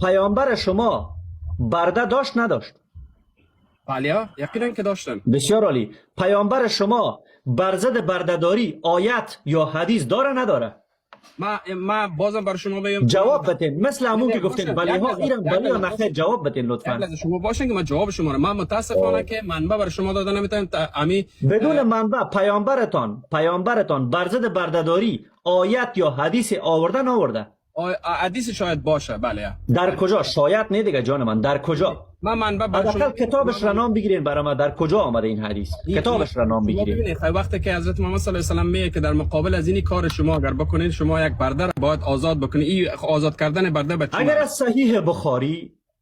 پیامبر شما برده داشت نداشت؟ بله، یقینا که داشتن. بسیار عالی. پیامبر شما بر ضد بردهداری آیت یا حدیث داره نداره؟ ما بازم بر شما بگم. جواب بدین، مثل همون که گفتین یک بله ها لحظه، ایران یک بله یا لحظه. نخیر، جواب بدین یک لطفا. لحظه شما باشین که من جواب شما رو، من متاسفانه که منبع بر شما داده نمیتونم امی بدون منبع، پیامبرتان بر ضد بردهداری آیت یا حدیث آورده نآورده؟ حدیث شاید باشه، بله. در کجا؟ شاید نه دیگه جان من، در کجا؟ من منبع بر شما حداقل کتابش را نام بگیرین برای من، در کجا آمده این حدیث؟ کتابش را نام شما بگیرین. ببینید، خیلی وقتی که حضرت محمد صلی الله علیه و سلم میگه که در مقابل از این کار شما اگر بکنید، شما یک برده را باید آزاد بکنید، این آزاد کردن برده به چی اگر معنی؟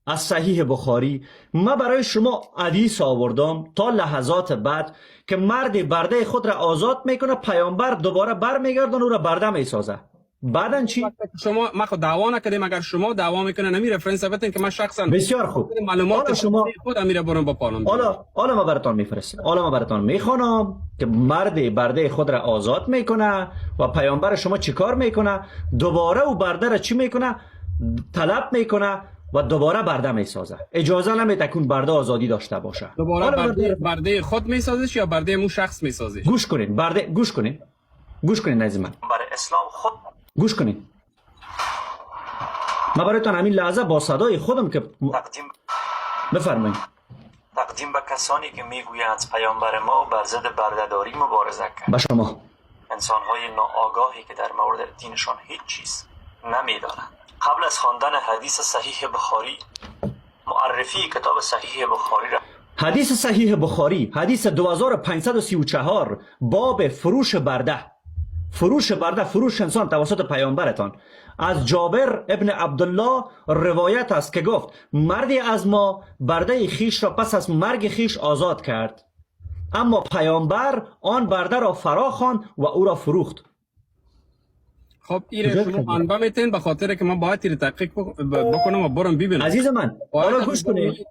از صحیح بخاری ما برای شما حدیث آوردم تا لحظات بعد که مرد برده خود را آزاد میکنه، پیامبر دوباره برمیگردن او را برده میسازه، بعدن چی؟ وقتی که شما، ما خود دعوا نکردیم. اگر شما دعوا میکنه، نمی reference بتین که من شخصا بسیار خوب. معلومات حالا شما خود امیره برم با پالم. حالا ما براتان میفرستم، حالا ما براتان میخوانم که مرد برده خود را آزاد میکنه و پیامبر شما چیکار میکنه؟ دوباره او برده را چی میکنه؟ طلب میکنه و دوباره برده میسازه، اجازه نمیده که اون برده آزادی داشته باشه. دوباره حالا برده، برده خود میسازش یا برده مو شخص میسازش؟ گوش کنین، برده، گوش کنین، گوش کنین عزیز من. بر اسلام خود گوش کنین، من برایتان همین لحظه با صدای خودم که تقدیم بفرمایید. تقدیم به کسانی که میگویند پیامبر ما بر ضد بردهداری مبارزه کرد. به شما. انسانهای ناآگاهی که در مورد دینشان هیچ چیز نمیدانند. قبل از خواندن حدیث صحیح بخاری، معرفی کتاب صحیح بخاری را حدیث صحیح بخاری، حدیث 2534، باب فروش برده، فروش برده، فروش انسان توسط پیامبرتان. از جابر ابن عبدالله روایت است که گفت مردی از ما برده خیش را پس از مرگ خیش آزاد کرد، اما پیامبر آن برده را فرا خواند و او را فروخت. خب، این شما منبع میتین؟ به خاطر که من باید تیر تحقیق بکنم و برم ببینم. عزیز من، حالا گوش کنید.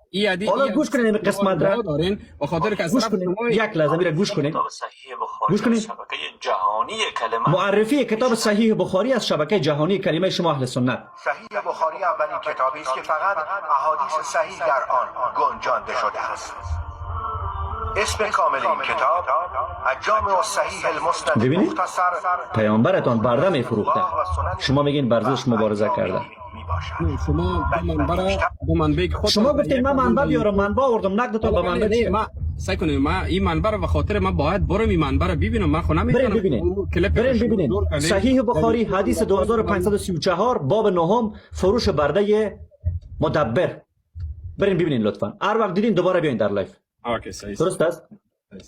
حالا گوش کنید این قسمت را. دارین به خاطر که از گوش طرف کنید. شما یک لحظه میره گوش کنید. کتاب صحیح بخاری گوش کنید. از شبکه جهانی کلمه معرفی کتاب صحیح بخاری از شبکه جهانی کلمه شما اهل سنت. صحیح بخاری اولین کتابی است که فقط احادیث صحیح در آن گنجانده شده است. اسم کامل این کتاب الجامع الصحیح المسند ببینید؟ مختصر پیامبرتان برده میفروخته، شما میگین بر ضدش مبارزه کرده. میباشد. شما دو منبع را، دو منبع که خود شما گفتین من منبع بیارم، منبع آوردم، نقدتان به منبع نه چیه؟ ما سعی کنیم، ما این منبع رو به خاطر من باید برم این منبع رو ببینم، من خو نمیتونم. برین ببینید. کلیپ برین شما ببینید. جور کردین. صحیح بخاری، حدیث 2534، باب نهم، فروش برده مدبر. برین ببینین لطفا. هر وقت دیدین دوباره بیاین در live. okay، صحیح. درست است. صحیح.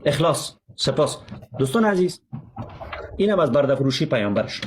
اخلاص، سپاس. دوستان عزیز، اینم از برده فروشی پیامبرش.